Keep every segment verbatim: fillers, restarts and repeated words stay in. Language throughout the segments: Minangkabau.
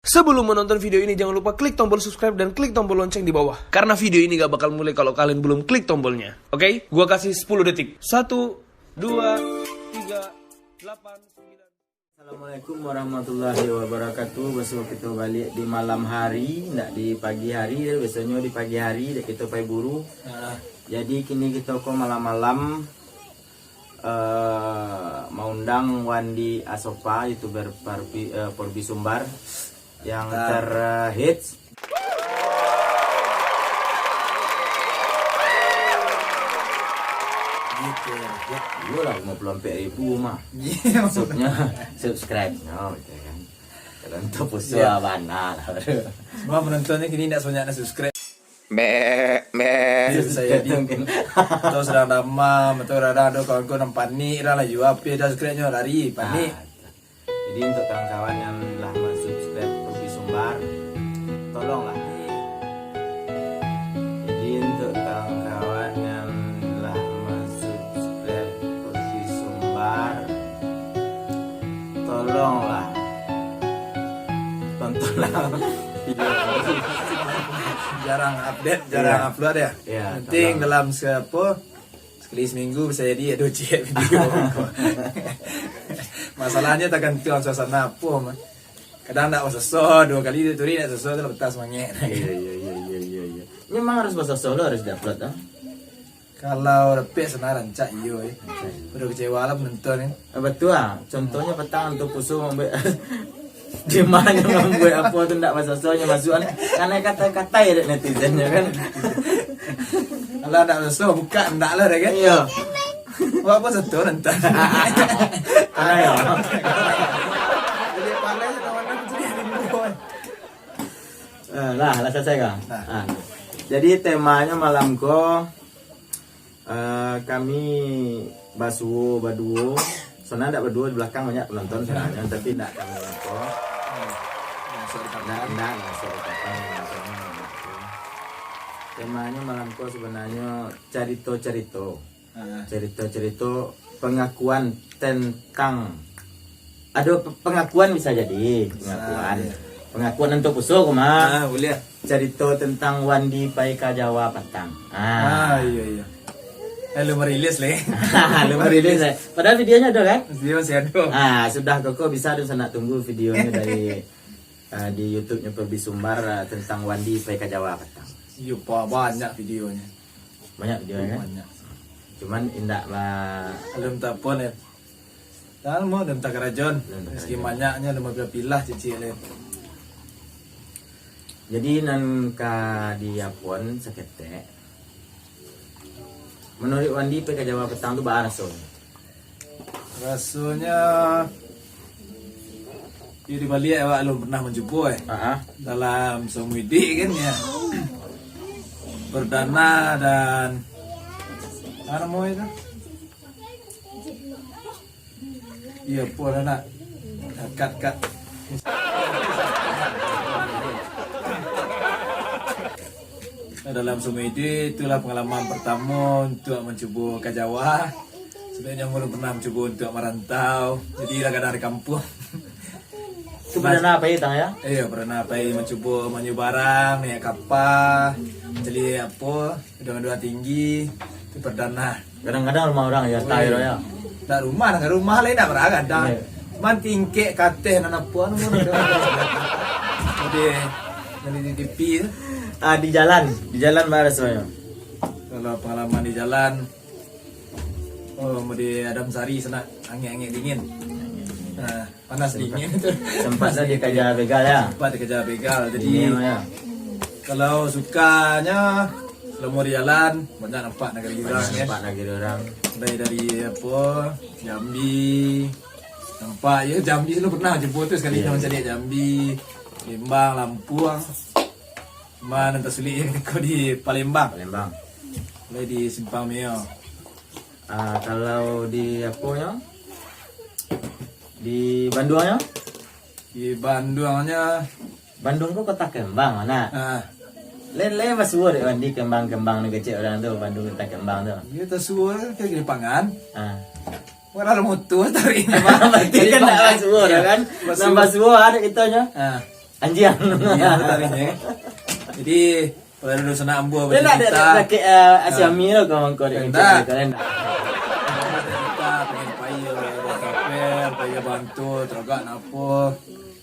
Sebelum menonton video ini, jangan lupa klik tombol subscribe dan klik tombol lonceng di bawah. Karena video ini gak bakal mulai kalau kalian belum klik tombolnya. Oke? Gua kasih sepuluh detik. Satu, dua, tiga, delapan, sembilan. Assalamualaikum warahmatullahi wabarakatuh. Baso kito baliak di malam hari, ndak di pagi hari. Biasonyo di pagi hari, dek kito pai buru. Ah. Jadi, kini kito ko malam-malam, eh, maundang Wandi Asopa, youtuber Parbi-, eh, Porbi Sumbar yang terhits. Gitu, ya. Iyolah, lima puluh ampek ribu mah. Iya. Maksudnya subscribe, no, gitu kan. Kalau untuk pusuh bana lah, bro. Semua penontonnya kini ndak sebanyak nak subscribe. Meh, meh. Iya, saya di. Atau sedang damam, atau kadang ada kawan-kawan yang panik, dah lah, jua H P dah subscribe-nyo, lari, panik. Ah. Jadi, untuk kawan-kawan yang lah mensubscribe Porbi Sumbar, tolonglah. Jadi, untuk kawan-kawan yang lah mensubscribe Porbi Sumbar, tolonglah. Tontonlah video ini. Jarang update, jarang upload ya. Iya, penting tolong. Dalam se-, apa, sekali seminggu bisa jadi ado ciek video. Masalahnya tagantuang suasana apo mah. Kadang ndak basoso, duo kali turi ndak basoso, tu lah patah semangat. Iya, iya, iya, iya, iya, iya. Memang harus basoso lo, harus di-upload, ah. Kalau dapek sana rancak iyo, eh. Rancak iyo. Udah kecewa lah penonton, eh. Ah, betul ah. Contohnya petang tu pusuh mambuek di mana mambuek apo tu ndak basoso nyo masuak, kan. Karena kata-kata ya dek netizen nyo, kan. Alah, ndak basoso, buka ndak lah dah, kan. Iya. Buat apa setor entah. Alah, ya. Jadi pandai je kawan aku jadi limbo. Eh, lah, lah selesai kah? Nah. Ah. Jadi, temanya malam ko, eh, kami basuo baduo. Sebenarnya ndak baduo, di belakang banyak penonton sebenarnya, tapi ndak kami ko. Ndak, ndak, ndak, ndak. Temanya malam ko sebenarnya carito-carito. Ah. Carito-carito pengakuan tentang, ado pe-, pengakuan bisa jadi, bisa, pengakuan. Iya. Pengakuan untuk puso ko mah. Ah, boleh. Carito tentang Wandi pai ka Jawa patang. Ah. Ah, iya, iya. Eh, lu merilis, leh. Lu merilis, leh. Padahal videonya ada, kan? Video masih ada. Ah, sudah koko bisa tu sanak tunggu videonya dari, ah, di YouTube-nya Perbi Sumbar, ah, tentang Wandi pai ka Jawa patang. Iya, pa-, banyak videonya. Banyak video, kan? Banyak. Cuman indak ba- Alun tapon, ya. Dah, mau dah minta karajon. Dah minta karajon. Rezeki banyaknya, dah mau pilah-pilah cicik, leh. Jadi, nan ka diapon saketek. Menurut Wandi, pai ka Jawa patang tu baa rasonyo? Rasonyo, yo, di baliak awak alun pernah mancubo, eh. Ah, ah. Dalam saumua iduik kan, ya. Perdana dan, apa namanya itu? Iya, apo lah nak. Kat, kat. Dalam saumua iduik, itulah pengalaman pertamo untuk mancubo ka Jawa. Sabananyo alun pernah mancubo untuk marantau. Jadi, lah kadang di kampuang. Itu perdana pai, Tang, ya? Iyo, perdana pai mancubo manyubarang, naiak kapa, cari apo, gedung-gedung tinggi. Itu perdana. Kadang-kadang rumah urang, ya, tai, ya. Ndak rumah, ndak rumah lai, ndak pernah kadang. Iya. Man tingkek kateh nan apo, anu, anu, anu. Jadi, dari di T V tu. Ah, di jalan, di jalan baa rasonyo? Kalau pengalaman di jalan, oh, mau di Adam Sari sana, angin-angin dingin. Nah, panas dingin tu. Sempat lah dikejar begal, ya? Sempat dikejar begal. Jadi, dingin, ya. Kalau sukanya, selama di jalan, banyak nampak nagari urang, ya. Banyak nampak nagari urang. Mulai dari, apo, Jambi. Nampak, ya, Jambi selalu pernah jumpa tu sekali. Iya. Jangan cari Jambi, Lembang, Lampung. Cuma nan tasulik je katiko di Palembang. Palembang. Mulai di Simpang Mio. Ah, kalau di apo nyo? Di Bandung nyo? Di Bandung nyo. Bandung ko kota kembang, nah. Ah. Lai, lai basuo dek Wandi kembang-kembang nan kecek urang tu, Bandung kota kembang tu. Iyo, tasuo kan kiri pangan. Ah. Orang motor tarik. Berarti kan ndak basuo dah kan? Basuo. Nan basuo ado kito nyo. Ah. Anjiang. Anjiang tu tarihnyo. Jadi, kalau dulu sanak ambo Dia nak ada bacerita, sakit, eh, asi ah. Ami tu, kawan kau ada Indak. Indak, indak. Bacerita, pengen pai, orang kapel, pai bantu, teragak, napo.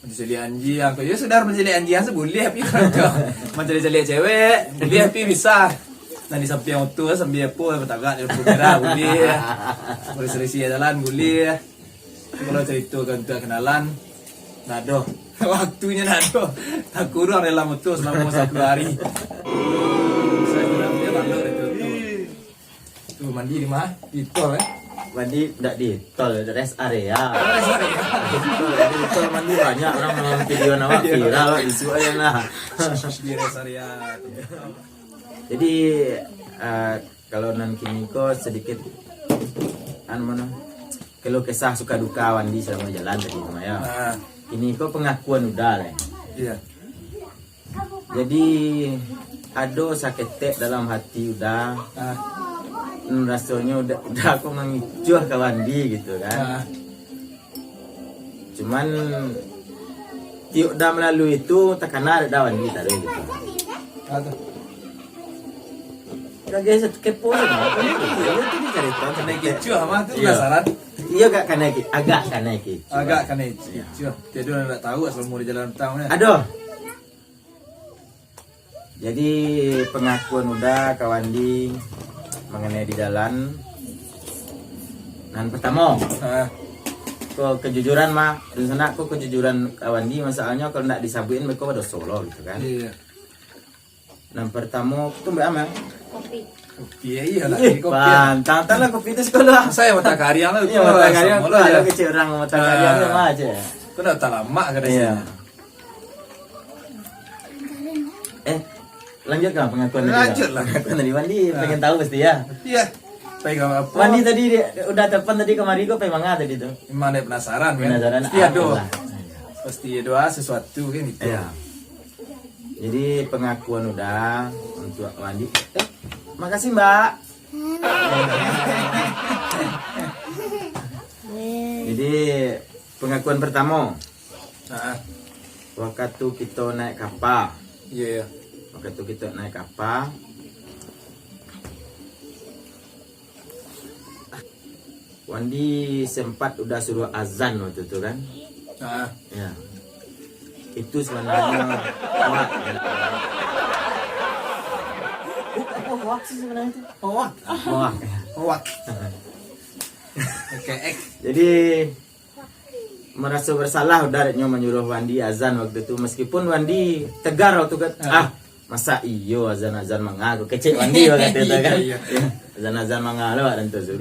Mancaliak anjiang, kok yo sudah mancaliak anjiang tu buliah pi kan tu. Mancaliak-caliak cewek, buliah pi bisa. Nan di sampiang oto sambia apo, batagak di lampu merah, buliah. Barisi-risi jalan, buliah. Tapi kalau carito ka untuak kenalan, ndak ado. Waktunyo ndak ado. Takuruang dalam oto salamo sapuluah hari. Saya bilang, dia lalu dari tu. Tu mandi di ma? Di tol, eh? Mandi ndak di tol, rest area. Oh, rest area. Di tol, di tol mandi banyak orang, video nama viral, isuak aja lah. Di rest area. Jadi, eh, kalau nan kini ko sedikit, anu, mano, keluh kesah suka duka Wandi salamo jalan tadi tu, yo. Ah. Kini ko pengakuan Uda lah. Iya. Jadi, ado saketek dalam hati Uda. Ah. Hmm, rasonyo Uda, Uda ko mangicuah ka Wandi gitu kan. Ah. Cuman, tiok Uda malalui itu takana dek Uda Wandi tadi gitu. Ah, tu. Uda guys, kepo je, Bang. Iya, itu dicarito. Kanai kicuah mah tu. Iya. Penasaran. Iya, agak kanai ki-, agak kanai kicuah. Agak kanai kicuah. Tiado nan ndak tahu salamo di jalan petang, kan? Aduh. Jadi, pengakuan Uda ka Wandi mangenai di jalan. Nan pertamo, ah, ko kejujuran mah, dunsanak ko kejujuran ka Wandi, masalahnya kalau ndak disabuikan, beko badoso lo gitu kan. Iya. Nan pertamo, tu mbak Amel? Kopi. Kopi, ya, iyalah, Ih, kopi. Pantang, tang lah kopi tu sekolah. Saya mata kariang lah, Iya, tu mata lah, kariang sama tu lah, ada ya. Kecil orang mata kariang tu Ah. Mah aja. Kau dah tak lama ke Iya. Sini? Eh, lanjutkan pengakuan tadi, Bang. Lanjutlah. Pengakuan tadi, Wandi Ah. pengen tahu pasti, ya? Iya. Pai ka apa? Wandi tadi dia, udah telepon tadi kemari, kau pai manga tadi tu? Memang dia penasaran, kan? Penasaran, Pasti ada. Apalah. Pasti ada sesuatu, kan, gitu. Iya. Jadi, pengakuan Uda untuk Wandi. Eh, makasih, Mbak. Jadi, pengakuan pertamo. Ah. Wakatu kito naik kapa. Iya, iya. Wakatu kito naik kapa. Wandi sempat Uda suruh azan waktu tu kan? Ah. Ya. Itu sebenarnya hoak. Apa hoak sih sebenarnya itu? Hoak. Hoak. Hoak. Oke, eh. Jadi, maraso basalah Uda dek nyo manyuruh Wandi azan waktu tu, meskipun Wandi tegar waktu tu, Ah. "Ah, masa iyo azan-azan manga ko," kecek Wandi waktu tu kan. Iya, iya. Azan-azan manga lo waktu tu.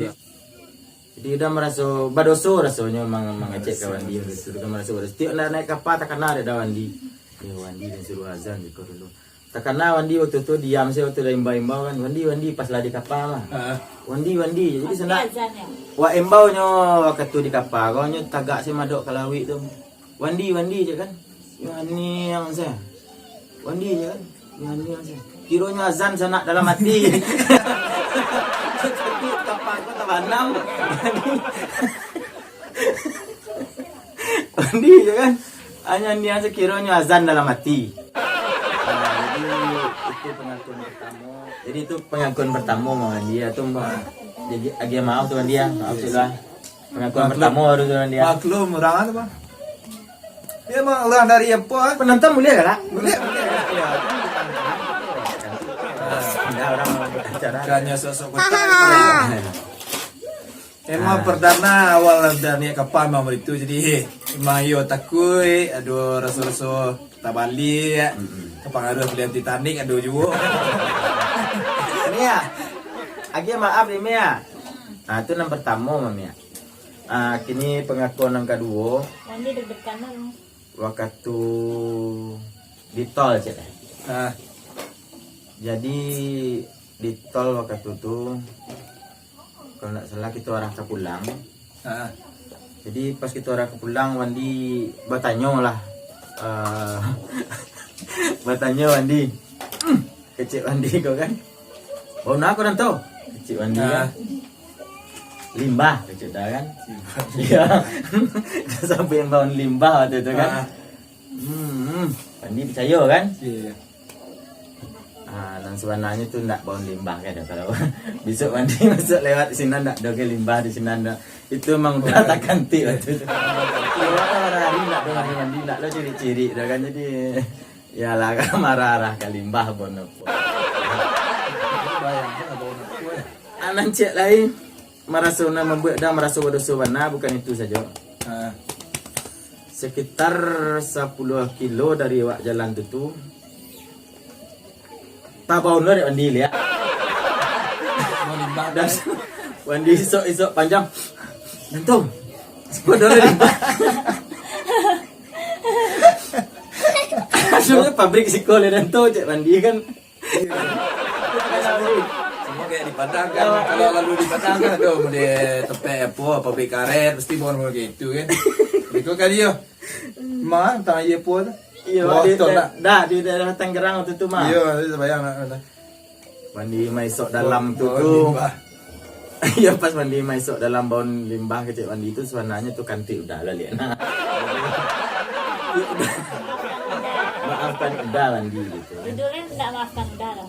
Jadi, Uda maraso badoso rasonyo mang-, mangecek ka Wandi waktu tu, kan maraso badoso. Tiok ndak naik kapa takana dek Uda Wandi. "Yo, Wandi, den suruh azan beko dulu." Takana Wandi waktu tu diam sajo, waktu lah imbau-imbau kan. "Wandi, Wandi," pas lah di kapa mah. Ah. "Wandi, Wandi." Jadi Pasti sanak azan, ya? Wak imbau nyo wakatu di kapa, kau nyo tagak se madok ka lauik tu. "Wandi, Wandi," cek kan. "Yo aniang se. Wandi," cek kan. "Yo aniang se." Kironyo azan sanak dalam hati. Tapi kapa kau tabanam. Wandi, cek kan. Hanya nian sakironyo azan dalam hati. Nah, jadi itu pengakuan pertamo. Jadi itu pengakuan pertamo, Mang Andi, ya, tu, Mang. Jadi, agiah maaf tu, Andi, ya. Maaf, Iya, sudah. Pengakuan Maklum. pertamo baru tu, Andi, ya. Maklum, urang apa, Bang? Dia mah urang dari apa, ah? Penonton boleh, kan, Kak? Boleh, boleh. Ya, kan bukan, kan. Nah, orang mau bicara. Bukannya sosok kota. Emang Ah. perdana awal dari naik kapal memang baitu, jadi emang iyo takuik, ado raso-raso tabaliak, Mm-mm. tapangaruah pilihan Titanic ado juo. Mia, agiah maaf ni, Mia. Ah, tu nan pertamo, Mia. Ah, kini pengakuan nan kaduo. Mandi deg-degan lah, Bang. Wakatu di tol, cek. Ah. Jadi, di tol wakatu tu, kalau ndak salah kito arah ka pulang. Ah. Jadi, pas kito arah ka pulang, Wandi batanyo lah. Eh, batanyo Wandi. Hmm, kecek Wandi ko kan. "Bau na ko, Danto?" Kecek Wandi kan. Ah. "Limbah," kecek dah kan. Limbah. Iya. Sampai bau limbah waktu tu kan. Ah. Hmm, Wandi picayo kan? Iyo, iyo. Ah, nan sabananyo tu ndak baun limbah kan, kalau bisuak Wandi masuak lewat sinan, ndak ado gai limbah di sinan doh. Itu emang udah takantik waktu tu. Iyo, hari ndak ado mandi-mandi, ndak lo cirik-cirik doh kan, jadi, iyolah, kan marah-marah ka limbah pun. Bayang kan, baun apo, eh? Anan ciek lai. Maraso nan mambuek Uda maraso badoso bana, bukan itu sajo. Ah. Sekitar sapuluah kilo dari awak jalan tu, tu, tabaun lo dek Wandi liak. Mau limbah, dan kan? Wandi isok-isok panjang. Danto, siko ado limbah. Maksudnyo pabrik siko lai, Danto, cek Wandi kan. Samo kayak di Padang kan, kalau lalu di Padang kan, ado model tepek apo, pabrik karet, pasti baun model itu kan. Beko kali yo. Mah, tang aia apo tu? Iyo, di, botol da-, lah. Da, di daerah Tangerang tu, tu, mah. Iyo, itu bayang nak, nak. Wandi maisok dalam tu, baun tu. Limbah. Iyo, pas Wandi maisok dalam baun limbah kecek Wandi tu, sabananyo tu kantik Uda lah liak. Nah. Maafkan Uda, Wandi, gitu. Judulnya tidak maafkan Uda lah.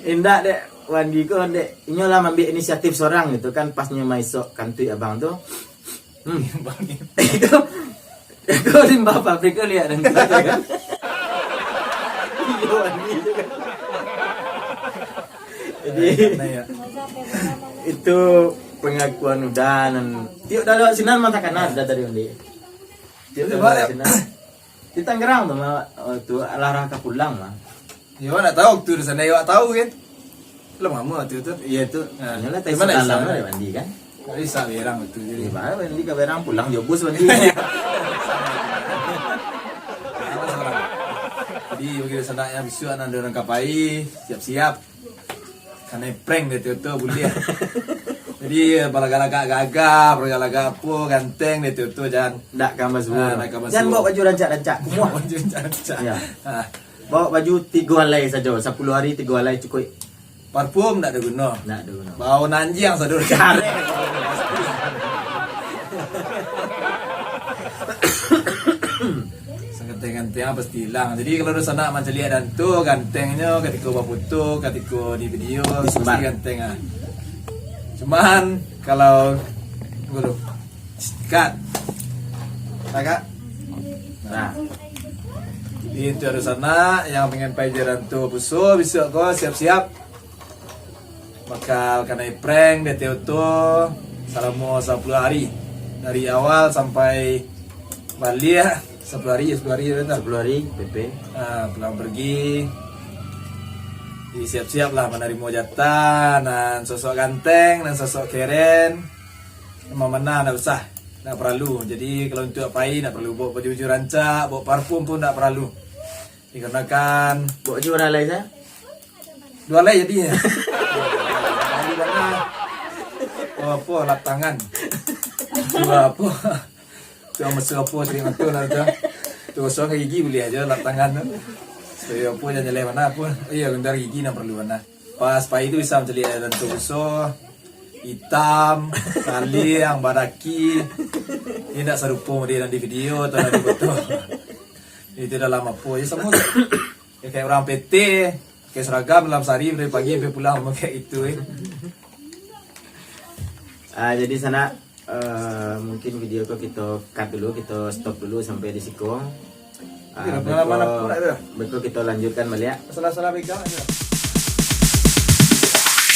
Indak, dek, Wandi ko, dek, inyo lah mambuek inisiatif sorang gitu kan, pas nyo maisok kantuik abang tu. Hmm. Itu, itu limbah pabrik ko liak dan tu kan. Iyo, Wandi tu kan. Jadi, itu pengakuan Uda nan, tiok dah lewat sinan mah takana Uda tadi, Wandi. Tiok dah lewat sinan. Di Tangerang tu mah, waktu lah arah ka pulang mah. Yo, ndak tahu tu di sana, awak tahu kan. Lah lamo tu tu. Iyo tu. Ha. Nyolah tai. Cuman salam lah, Wandi kan. Tadi sa berang tu jadi. Iyo, bah, Wandi ka berang pulang jo bus Wandi. Jadi bagi sanak yang bisuak nan ado urang ka pai, siap-siap. Kanai prank dek Tio-Tio buliah. Jadi, balagak-lagak gagah, balagak-lagak apo, ganteng dek Tio-Tio, jan. Ndak ka basuo. Ah, ndak ka basuo. Jan bawa baju rancak-rancak, kumuah. Baju rancak-rancak. Iyo. Ah. Bawa baju tigo alai sajo, sapuluah ari tigo alai cukuik. Parfum ndak ado guno. Ndak ado guno. Bau nanjiang sado. Karek. Sanganteng-ganteng ah, pasti ilang. Jadi, kalau dunsanak mancaliak Danto, gantengnyo katiko bafoto, katiko di video, pasti ganteng ah. Cuman, kalau, dulu. Cut. Nah, Kak. Nah. Jadi, untuak dunsanak yang pengen pai jo Danto Puso, bisuak ko siap-siap. Bakal kanai prank dek Tio-Tio salamo sapuluah ari. Dari awal sampai baliak, sapuluah ari, sapuluah ari, betul? Sapuluah ari, P P. Ah, pulang pergi. Jadi siap-siap lah manarimo jatah, nan sosok ganteng, nan sosok keren. Memang bana, ndak usah, ndak paralu. Jadi, kalau untuak pai, ndak paralu bawa baju-baju rancak, bawa parfum pun ndak paralu. Dikarenakan, bawa baju urang lain, sa? Duo lai jadi. Baju bana. Oh, apo, lap tangan. Duo apo? Tu maso apo, cari mantu lah tu. Tu kosong gigi buliah ajo, lap tangan tu. Supaya apo, jan jaleh bana apo. Iyo, gunting gigi nan paralu bana. Pas pai tu bisa mancaliak Danto Puso, itam, saliang, badaki. Indak sarupo model nan di video atau nan di foto. Itu dalam apo? Yo, samo tu. Yo, kayak urang P T, pakai seragam dalam sehari dari pagi sampai pulang, samo kayak itu, eh. Ah, jadi sanak, Eh, mungkin video ko kito cut dulu, kito stop dulu sampai di siko. Ah, beko, beko kito lanjutkan baliak. Salah-salah pegang aja.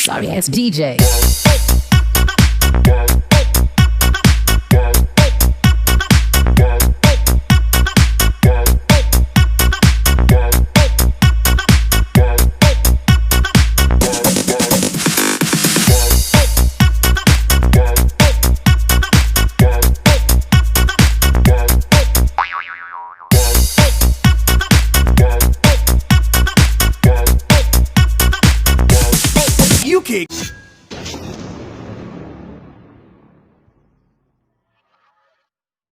Sorry, it's D J. U K.